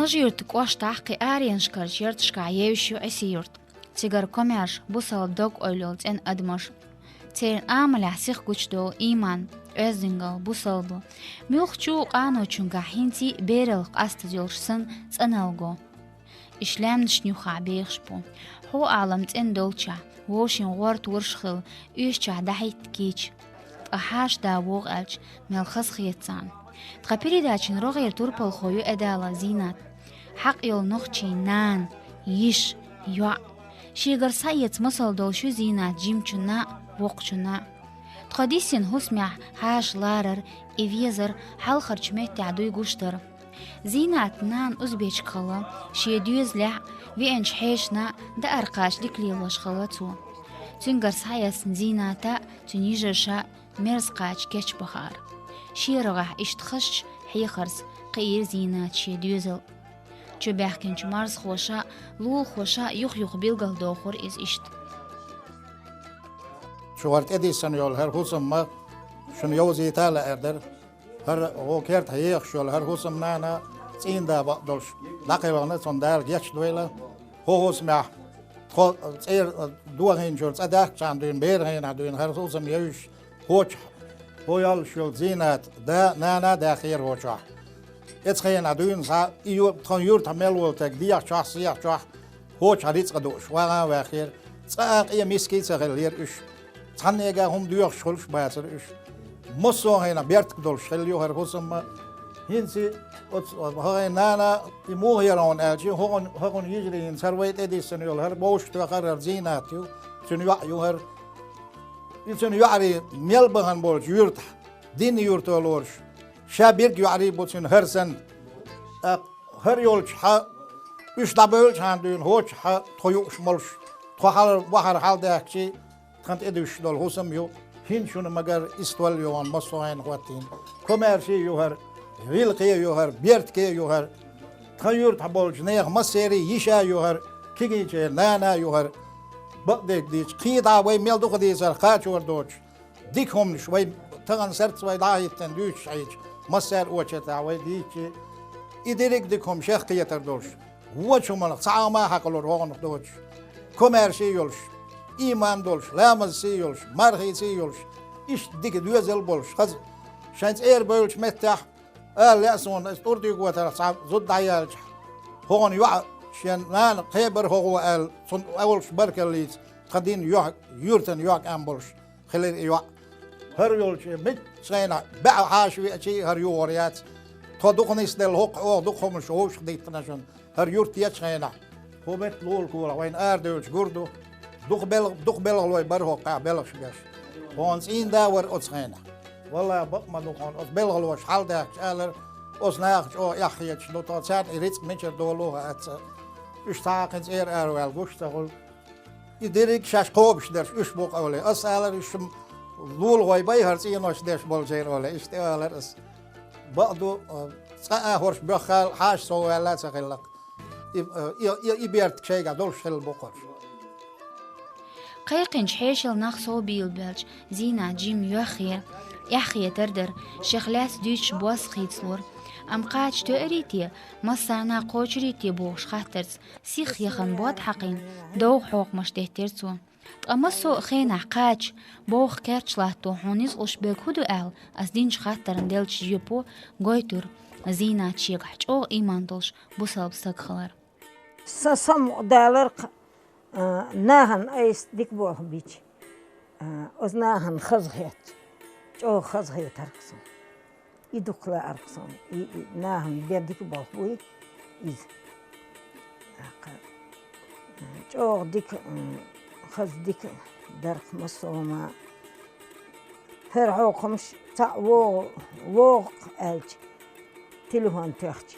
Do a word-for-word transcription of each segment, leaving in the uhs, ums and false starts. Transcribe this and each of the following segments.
Хажи-Юрта кӀоштахь кхин аренашкарчу ярташкахь евзаш ю Ӏиси-Юрт. Цигара комаьрша бусалба дог-ойла йолу цӀена адамаш. Церан амалехь сиха гучудолу ийман, оьздангалла, бусалба. Муьлххачу къаночуьнгахь хӀинций бераллах къастаза йолуш санна цӀаналла го. Иш лаьмнашна юххехь бехаш бу. Хьо Ӏалам цӀена долчохь, вовшийн гӀорта вурш хилла, уьш чохь дӀахӀитта кийча. Ткъа хьаша да вогӀу аьлча, мел хазахета царна. Тхан передачин рогӀера турпалхо ю Эдалан Зийнат. Хьакъ йолу нохчийн нана, йиша, йоӀ. Шегара схьаэца масал долуш ю Зийнат жимачунна а, воккхачунна а. Тхо диссина хӀусамехь хьаша ларар, и везар хьалхарчу меттехь дуй гуш дара. Зийнатан нана узбечка хилла, шен доьзалехь а, веанчу хьешана а даар кхача дика лелош хилла цо. Цуьнгара схьаэцна Зийната а, цуьнан йижарша а мерза кхача кечбахара. Шен рогӀехь иштта хазачу хьехарца кхиира Зийнат шен доьзал. Чубаьхкинчу марзхоша а, лулахоша а юх-юха билгалдохура иза иштта. Шу хӀара тӀедиссина йолу хӀара хӀусам ма шуна йовзийта а лаьара дара. ХӀара гӀо керта ехаш йолу хӀара хӀусамнана цӀийнда бакъ долуш дӀакхелхина, цунна Дала гечдойла. ХӀо хӀусамехь тхо цӀера дохийначуьра цӀа даьхкачарна дуьйна, беран хенахь дуьйна хӀара хӀусам евзаш, хӀочахь хӀо йоллуш йолу Зийнат да, нана а даьхкера хӀочохь. Эцу хенахь дуьйна схьа и ю-, тхан юьртахь мел волу стаг дехьа чохь, сехьа чохь, хӀочахь рицкъа дууш, вагӀан а ваьхкера. Цкъа а къен миска а ца хиллера уьш. Цхьаннега хӀума доьхуш хуьлуш бацара уьш. Массо а хенахь бертиг долуш хилла ю хӀара хӀусам а. ХӀинца оцу хӀокхуьнан нана и муха яра хьуна аьлча, хӀокхуьнан, хӀокхуьнан йижарий хӀинца хӀара вай тӀедиссина йолу хӀара вовшах тоьхна хӀара Зийнат ю, цуьнан йоӀ ю хӀара. И цуьнан йоӀарий мел бахана болчу юьртахь, динан юьрто лоруш, ша берриг йоӀарий бу цуьнан хӀара санна. ТӀаккха хӀара йолчу хьан, уьш дӀабевллачхьана дуьйна хӀочу хьан тхо юуш молуш, тхо хьалар вахьар хьалдаьхкичий, тхан тӀедуьссуш долу хӀусам ю, хӀинца шуна ма-гарра, и стол йогӀун массо а хьайна хӀоттийна. Комаьрша а ю хӀара, гӀиллакхе а ю хӀара, бертиге а ю хӀара. Тхан юьртахь болчу нехан массеран йиша а ю хӀара, кегийчеран нана а ю хӀара. Бакъдерг дийцича, кхин дӀа вай мел дукха дийцарх кхачор доцуш. Дика хӀуманаш вай тахана сарца вай дӀа а хӀиттина дуьйцуш Ӏийча, массаьрга очередехь вай дийцча, и дерриг а дика хӀума шех кхетар долуш, вочу хӀуманах цхьа а ма хьакхалур вогӀунах доцуш, комаьрша а йолуш, ийман долуш, ламазца а йолуш, мархица а йолуш, иштта дика доьзал а болуш, хаза шайн цӀера бевллачу меттехь, ала лаьа суна, аса тӀур дуьйготарх цхьа зуда дӀаяьлчахь, хӀокхуьнан йоӀа шен нана кхебара хӀокхо аьлла, цунна олуш баркаллица, тхан динан йоӀ, юьртан йоӀ кӀан болуш хилира и йоӀ. ХӀара йолчу меттачу хенахь баьӀ хьаша веачий, хӀара юхур яц. Тхо дукха нисделла хӀокху оха дукха хӀуманаш вовшах диттина шуна. ХӀара юрт ечу хенахь, хӀун метта лулахолахь вайна арадевлча гур ду. Дукха бел-, дукха белхалой бара хӀокхахь белхаш беш. Хьуна цӀийнда а вара оцу хенахь. Валлахь, бакъ ма ду хьуна, оцу белхалоша хьалдаьхкича алара, оцу наха чӀогӀа эхь хеташ ду тхо, царна и рицкъ мичара долу а хаьа ца. Уьш цхьа а кхин цӀера араваьлла гуш ца хуьлу. И дерриг шаьш кхобуш дерш уьш бу-кх олий. Ас алара, уьш-м лулахой бай хӀара цӀенош деш болчеран олий. Иштта тӀе алара ас. Бакъ ду, цкъа а хӀорш боьххал хьаша сов ваьлла а ца хилла-кх. И, и, и, и бертиг шайгахь долуш хилла бу-кх хӀорш. Кхайкхинчу хьешал нах сов бийлабелча, Зийнат жима йоьххера, эхь-хетар дара, шех лаьцна дуьйцуш бос хийцалора. Амма кхача тоьарий те, массарна кхочурий те бохуш хаттарца, сиха яхана бод хьакхийна, довха хьокхамаш деттира цо. Ткъа массо а хенахь кхача, боху кхерч латто хьуна ницкъ луш берг хӀун ду аьлла, ас динчу хаттарна деллачу жоьпо гойтура Зийнат шегахь чӀогӀа ийман долуш бусалба стаг хилар. Сан самукъадалар-кх, а, нахана айса дика болх бича, а, оцу нахана хазахетча, чӀогӀа хазахетар-кх суна. И дукха лаьара-кх суна. И, и нахана бен дика болх буй иза. ТӀаккха, а, чӀогӀа дика, м, хаза дика дара-кх массо а хӀума. ХӀара хьокхамаш цхьаъ вогӀу-, вогӀу-кх аьлча, телефон тоьхча.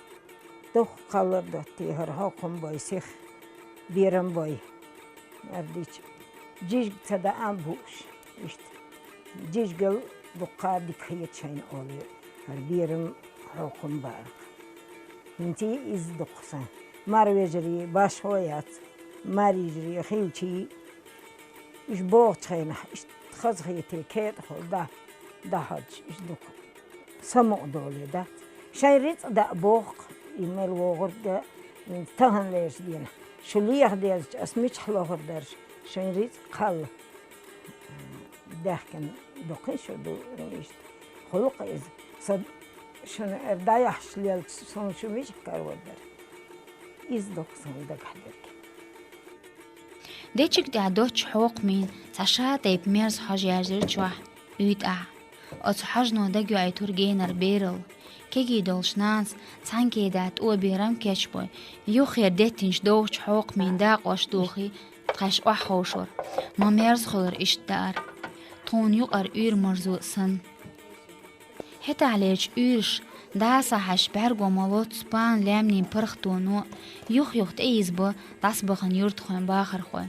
Дуккха кхаллар доттий хӀара хьокхам бой сиха, берам бой. Ардича, жижиг ца даа а бууш, иштта. Жижигал дуккха а дика хета шайна олий, хӀара берам хьокхам баар-кх. ХӀинций иза дуккха сан. Марвежарий башхо яц, марйижарий хилчий, уьш бохучу хенахь, иштта хазахетий кетӀахула дӀа-, дӀахьоьдуш, уьш дукха самукъадолий дац. Шайн рицкъа даа боху-кх, И мел вогӀург да, м, таханлерча дийнахьа. Шу леха дезача, ас мичахь лохур дара шу? Шайн рицкъ кхалла. Даьхкина дуккха шу ду иштта. Хьулкъа иза. Со шуна эр дӀаяхьаш лелча, суна шу мичахь карор дара? Иза дуккха суна дагахь дерг. Дечиг тӀехь доцчу хьокхамийн цхьа ша тайпа мерза хьожа яьржира чохь, уьйтӀахь. Оцу хьожано дагайоуьйтура генара бералла. Кегий долуш нанас цхьаьна кедахь тӀо берам кечбой, юххера деттинчу довхачу хьокхамийн дакъош дохий, тхаьш охьаховшора. Ма мерза хуьлура иштта даар. Тхуна юкъара уьйр марзо санна. ХӀетахьлерчу уьйраш даса хьаьжча бӀаьрго ма лоццу пана лаьмнийн паргӀатоно, юх-юха тӀеизабо дӀасабахана юьртахойн бахархой.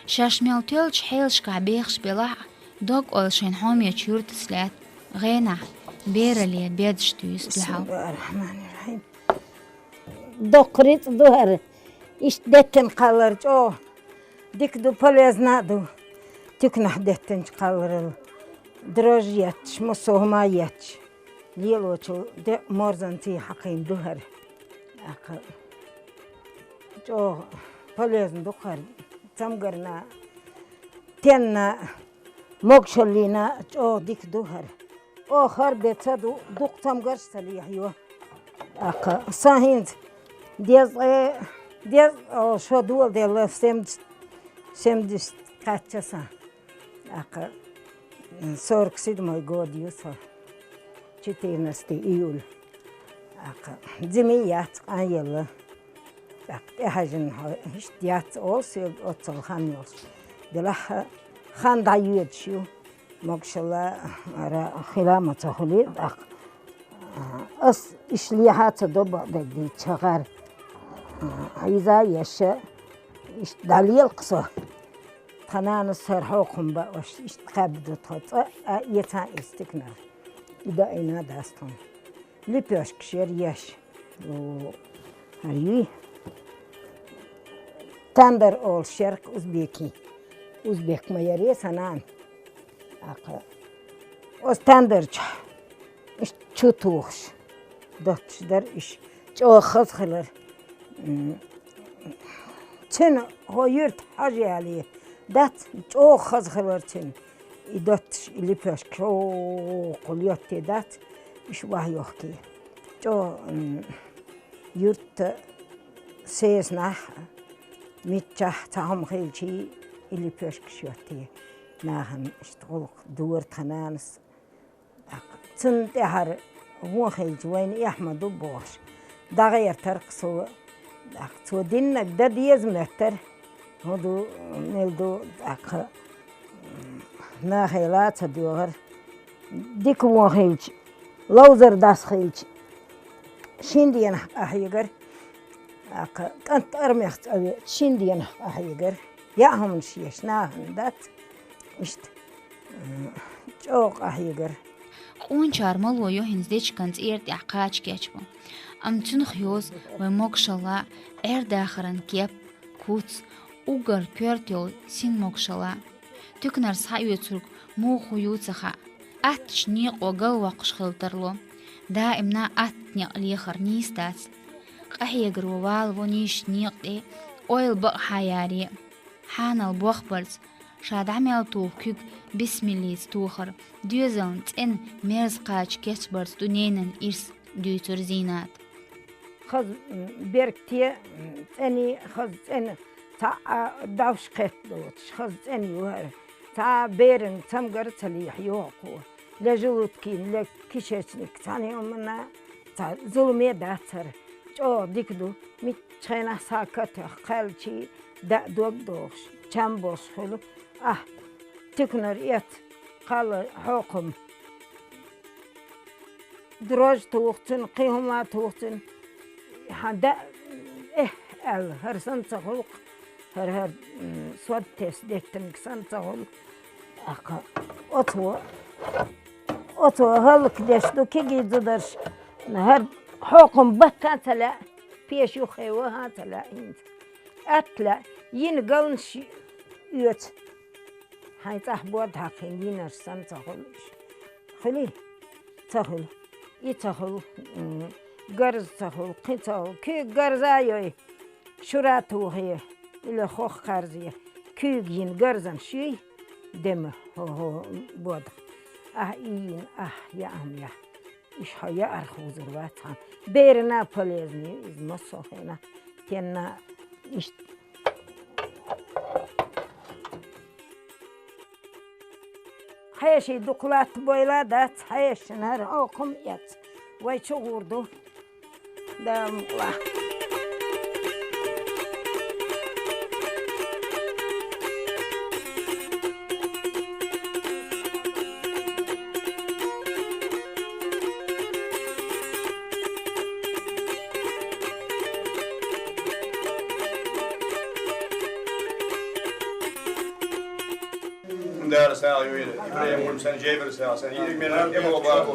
Шаьш мел тоьллачу хьелашкахь бехаш белахь а, дог-ойла шайна хьомечу юьртаца лаьтта, гӀенахь, бералле безаш туьйсу дуьхьал. Бисмиллахьир-рахьманир-рахьим. Доккха рицкъ ду хӀара. Иштта деттина кхаллар чӀогӀа дика ду, полезна а ду. Туьканахь деттинчу кхалларалла. Дрожжи етташ, массо а хӀума етташ. Лелочул де морзанций хьакхийна ду хӀара. ТӀаккха чӀогӀа полезна ду хӀара. Цамгарна, тенна, могушаллина чӀогӀа дика ду хӀара. Оха хӀара бен ца ду, дукха цамгарш ца лехьайо. ТӀаккха сан хӀинца дезткъе, дезткъе, о, шо доладелла, семьдесят, семьдесят кхаьчча сан. ТӀаккха сорок седьмой год ю со, четырнадцатое июля. ТӀаккха зима яц, къан елла. ТӀаккха тӀехьаьжжина хьо, иштта яц олу соьга оццул хан йолуш. Делахь хан дӀайоьдуш ю. Могушалла, ара хила ма ца хуьлий, тӀаккха, а, ас иштта лехьа ца до бакъдерг дийца хӀара. А, иза а еш, иштта дӀалелакх со. Тхан нанас хӀара хьокхам бан, аш иштта кхаьбна ду тхо цӀа, а, эца иза тикнара. И даийна дац тхуна. Лепешкаш яра еш. О, хӀара юй. Тандар олуш яра-кх узбекий. Узбек ма яра сан нана. ТӀаккха оцу тандарчохь иштта чу тухуш, доттуш дара уьш. ЧӀогӀа хаза хилар. М, цуьнан хӀо юьрта хьажа яле, дац, чӀогӀа хаза хилар цуьнан. И доттуш, и лепешка чӀогӀа йотте дац, уьш ваха йохке. ЧӀогӀа, м, юьртта сезанахь, миччахь цхьа хӀума хилчий, и лепешкаш йотте. Нахана иштта гӀуллакх дора тхан нанас. ТӀаккха цунна тӀаьхьара вон хилча, вайна эхь ма ду бохуш, дӀагӀертара-кх цо. ТӀаккха цо диннарг дан деза моьттара. ХӀун ду, мила ду, тӀаккха нахе ла ца доьгӀара. Дика вон хилча, ловзар дас хилча, шин денахь къахьегара. ТӀаккха кӀант армех цӀа веача, шин денахь къахьегара. Яа хӀуманаш еш нахана дац. Иштта, м, чӀогӀа къахьегара. Къоначара мало йо хӀинца дечиган цӀера тӀехь кхача кечбан. Амма цуьнах йоза вайн могушалла, Ӏер-дахаран кеп, куц, уггар коьрта йолу син могушалла. Туьканара схьаоьцург муха хӀу ю ца хаьа. Аттачу некъо галвоккхуш хила тарло. Даимна атта некъ лехар нийса дац. Къахьегаро валаво нийсачу некъа тӀе, ойла бакъахьа яре. Хьанал бохбарца, ша дӀа мел туху куьг бисмиллица тухар, доьзална цӀена мерза кхача кечбарца ду ненан ирс, дуьйцура Зийнат. Хаза, м, берг те, м, цӀена, хаза цӀена, цхьа а довш кхетта доцуш, хаза цӀена ю хӀара. Цхьа а беран цамгар а ца лехьа йоху кхо. Ле желудкин, ле кишечник, цхьана хӀуманна цхьа зуламе дац хӀара. ЧӀогӀа дика ду, миччу хенахь схьа катех кхаьлчий, даа дог дохуш, чам болуш хуьлу. Ахь, туьканара эц, кхалла хьокхам. Дрожжи туху цуьнан, кхин хӀума туху цуьнан. Хьан даа, эхь, аьлла, хӀара санна ца хуьлу-кх, хӀара, хӀара, м, сод тесна деттинарг санна ца хуьлу. ТӀаккха оцо, оцо хӀаллакдеш ду кегий зударш, хӀара хьокхам баккха а ца лаьа, пеш юххе ваха а ца лаьа хӀинца. Атта лаьа, йина галнаш оьцу. Хьайн цӀахь бод хьакхийна йинарш санна ца хуьлу уьш. Хуьлий? Ца хуьлу. И ца хуьлу, м, Гарз ца хуьлу, кхин ца хуьлу. Куьйга гарза йой, шура тухий, или хох кхарзе. Куьйга йина гарзан ший, дема хӀо-хӀо бодах. Ахь ийна, ахь яам я. Иш хьо яар хузар вац хьан. Берана полезный иза массо хена. Тенна иштта. Хьеший дукха латта бойла дац, хьешана хӀара хьокхум эц. Вай чу гӀур ду. Дала мукъла. Дала сагӀа йойла, Ибрахим Гульсан, Жебир сагӀа сан, йиъиг мел эмало бакъо,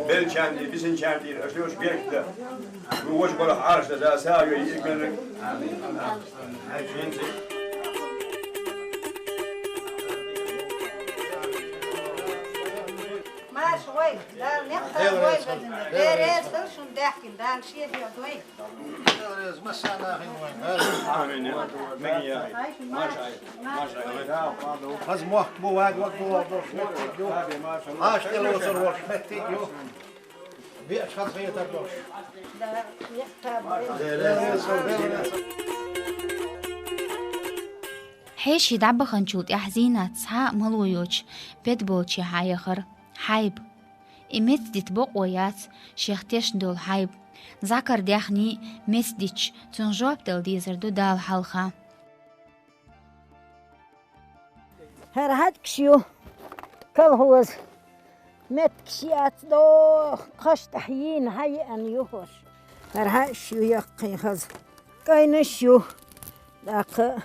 белчанди, бисинчанди, аша йош бекда. Ву вож бала Ӏарш да, Дала сагӀа йой, йиъиг мел. Марш вай, Дала некъ тан вай, бере сал шун даьхкин, Дала шеде вай. Хаза мохк бу ваг ваг бу ваг бу. Аш тел осар ваш меттиг ю. Биаш хаза хетар дош. Хьеший дӀабаханчул тӀаьхьа Зийнат цхьа а мало йоцуш, бед болче хьан яхара. Хьайба. И мецдита бокъо яц, шех тешна долу хьайба. Закар даьхний мецдитча, цунах жоп дала дезар ду Дала хьалха. ХӀара хьаьжкӀаш ю, колхоз. Меттигаш яц доху, кхаш тӀехь йийна хьаеана ю хӀорш. ХӀара хьаьжкӀаш ю яккхий хаза. КӀайнаш ю, тӀаккха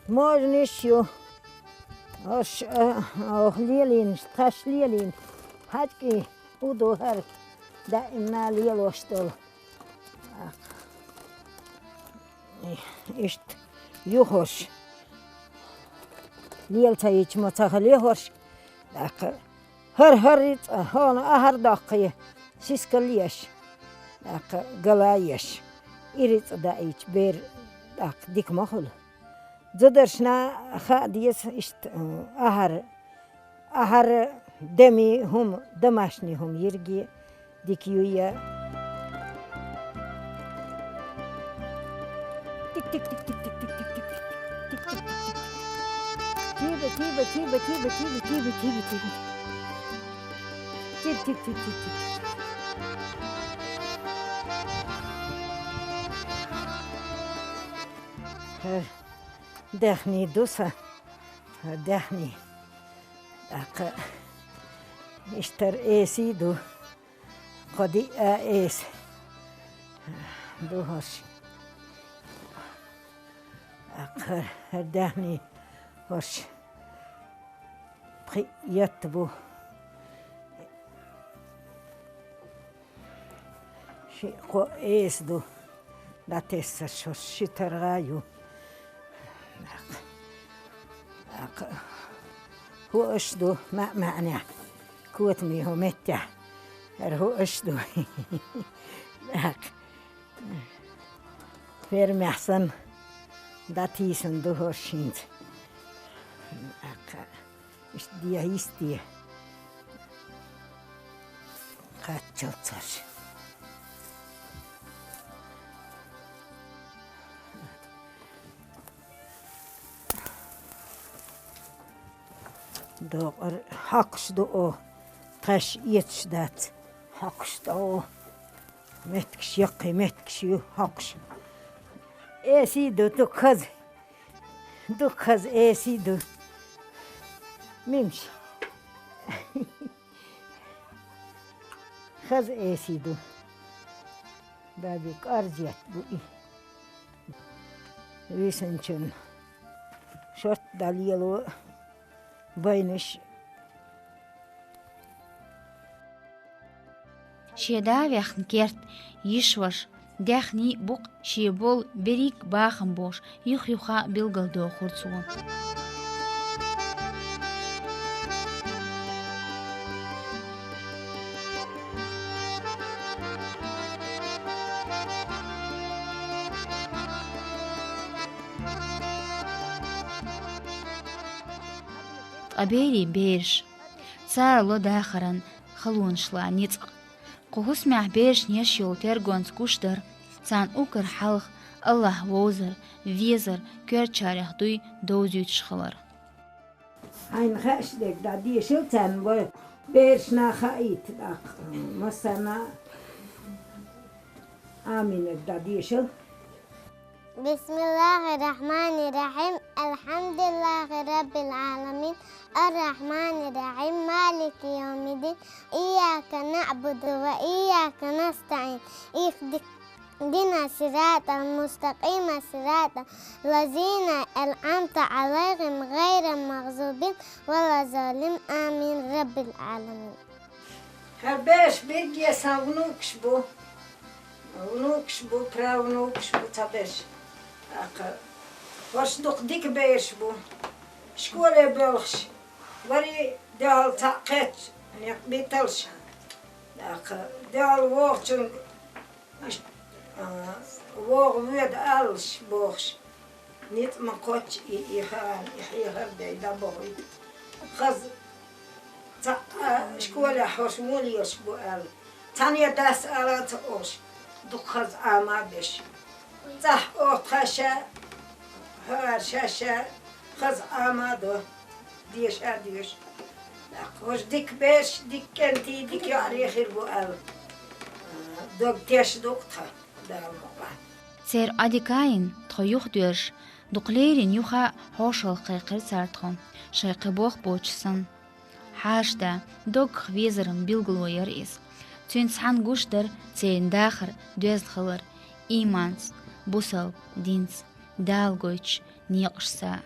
можнаш ю. ХӀорш, а, оха лелийнаш, тхаш лелийна. ХьаьжкӀий хӀу ду хӀара даимна лелош долу. Иштта ю хӀорш. Лела ца йича ма ца хиле хӀорш. ТӀаккха хӀара-хӀара рицкъа, хьуна ахьар доккхий, сискал еш, тӀаккха гала еш. И рицкъа даийча бер тӀаккха дика ма хуьлу. Зударшна хаа деза иштта, ахьар Ахьар деми хӀума, домашний хӀума йирги дика юй я. Тик, тик, тик, тик, тик, тик, тик, тик, тик, тик, тик, тик. Тиба, тиба, тиба, тиба, тиба, тиба, тиба, тиба. Тип, тип, тип, тип, тип. Хе, даьхний ду сан. Хе, даьхний. ТӀаккха иштар эсий ду. Кхо диъ а эса ду хӀорш. ТӀаккха хӀара даьхний хӀорш пхиъ етта бу. Ши кхо эса ду, дӀатессарш ши таргӀа ю. ТӀаккха хӀуъаш ду маьӀ-маьӀнехь, котамехьа меттехь. ХӀара хӀуъаш ду. ТӀаккха фермехь санна, дӀатийсина ду хӀорш хӀинца. ТӀаккха Иштта де йисте кхаччалц хӀорш. Докъар хьокхуш ду о, тхаьш эцаш дац, хьокхуш ду о. Меттигаш яккхий, меттигаш ю хьокхуш. Эсий ду, ду хаза. Дукха хаза эсий ду. Мимш. Хаза эсий ду. Баби кӀорзет бу и. Висанчун шорт далело байнаш. Шен да вехна керт, йиш ваша, даьхний букъ шен болу берриг бахам бош, юх-юха билгалдохура цо. Ткъа берийн бераш. Цара ло дахаран халонашла ницкъ. Кху хӀусамехь берашна еш йолу тергонца гуш дара, царна уггар хьалха АллахӀ вовзар, везар коьртачарех дуй довзуьйтуш хилар. Хьайна хууш дерг дӀадешал царна, вай берашна хаийта тӀаккха. Массарна а Аминаг дӀадешал. بسم الله الرحمن الرحيم. الحمد لله رب العالمين. الرحمن الرحيم. مالك يوم الدين. إياك نعبد وإياك نستعين. اهدنا الصراط المستقيم. صراط الذين أنعمت عليهم غير المغضوب ولا الضالين. آمين رب العالمين. ХӀара бераш берриге сан внукаш бу. Внукаш бу, правнукаш бу ца берш. ТӀаккха хӀорш дукха дика бераш бу. Школе боьлхуш, вари дуьхьал цхьаъ кхетча, некъ битталш. ТӀаккха дуьхьал вогӀучун, иштта, а, вогӀу воьду алалаш бохуш. Ницкъ ма кхоччу и, и хаан, и хьехар дай дӀабохуьйту. Хаза цхьаъ, а, школехь хӀорш муха лелаш бу аьлла. Цхьанне дас ала а ца олуш, дукха хаза Ӏама а беш. ЦӀахь оха тхан ша, хӀара ша-ша хаза Ӏама а до, деша а доьшу. ТӀаккха хӀорш дика берш, дика кӀентий, дика йоӀарий хир бу аьлла, а, дог теш ду-кх тхан. Церан Ӏодика йина тхо юхадоьрзуш, дукха леррина юха хьошалгӀа кхайкхира цара тхо, шайн кхин болх боцуш санна. Хьаша да, доггах везаран билгало яра иза. Цуьнца цхьаьна гуш дара церан дахар доьзна хилар, ийманца, бусалба динца, Дала гойтучу некъашца.